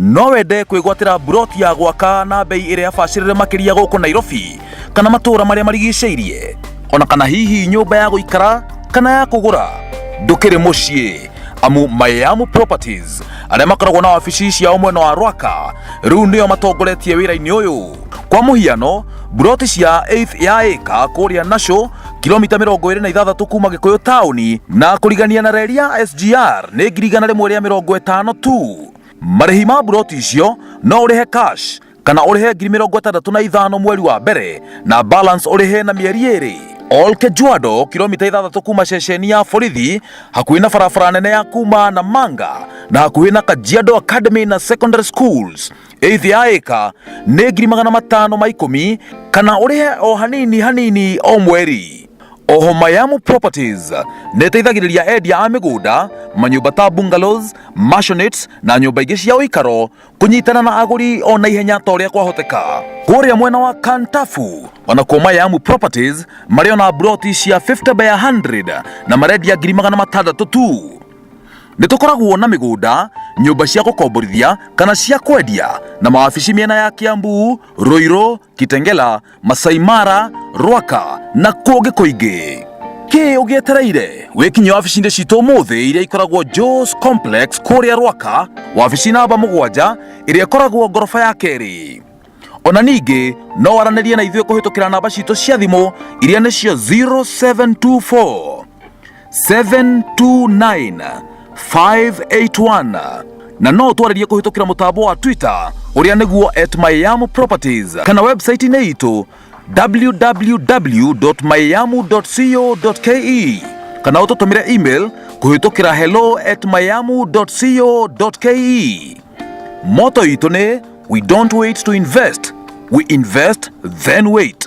No wende kwĩgwatĩra mburoti ya gwaka na bei ĩrĩa bacĩrĩre makĩria gũkũ Nairobi kana matũũra marĩa marigicĩirie, ona kana hihi nyũmba ya gũikara kana ya kũgũra? Ndũkĩrĩ mũciĩ, amu Mayamu Properties arĩa makoragwo na wabici ciao mwena wa Rwaka rĩu nĩo matongoretie wĩra-inĩ ũyũ. Kwa mũhiano, mburoti cia eighth ya ĩka kũrĩa Nasho, kilomita 26 kuma Gĩkũyũ taũni na kũrigania na reri ya SGR nĩ 150,000 tu. Marĩhi ma mburoti icio no ũrĩhe cash kana ũrĩhe 65,000 mweri wa mbere na balance ũrĩhe na mĩeri 2. Ol Kejuado, kilomita 6 kuma ceceni ya borithi, hakuhĩ na barabara nene ya kuma Namanga na hakuhĩ na Kajiado Academy na Secondary Schools, eighth ya ĩka nĩ 510,000 kana ũrĩhe o hanini hanini o mweri. Oho Mayamu Properties nĩ ĩteithagĩrĩria endia a mĩgũnda, manyũmba ta bungalows, mansionettes na nyũmba ingĩ cia ũikaro kũnyitana na agũri o na ihenya ta ũrĩa kwahoteka. Kũrĩa mwena wa Kantafu, onakuo Mayamu Properties marĩ ona mburoti cia 50 by 100 na marendia 600,000 tu. Nĩ tũkoragwo na mĩgũnda, nyũmba cia gũkomborithia kana cia kwendia na mawabici mĩena ya Kiambu, Ruiru, Kitengela, Masai Mara, Rwaka na kũngĩ kũingĩ. Kĩ ũgĩetereire? Wĩkinyie wabici-inĩ citũ ũmũthĩ iria ikoragwo Joe's Complex kũrĩa Rwaka, wabici namba 7 ĩrĩa ĩkoragwo ngoroba ya kerĩ. Ona ningĩ no waranĩrie na ithuĩ kũhĩtũkĩra namba citũ cia thimũ iria nĩcio 0724 729 581 na no ũtwarĩrie kũhĩtũkĩra mũtambo wa Twitter ũrĩa nĩguo @mayamuproperties kana website-inĩ itũ www.mayamu.co.ke kana ũtũtũmĩre email kũhĩtũkĩra hello@mayamu.co.ke. Motto itũ nĩ we don't wait to invest, we invest then wait.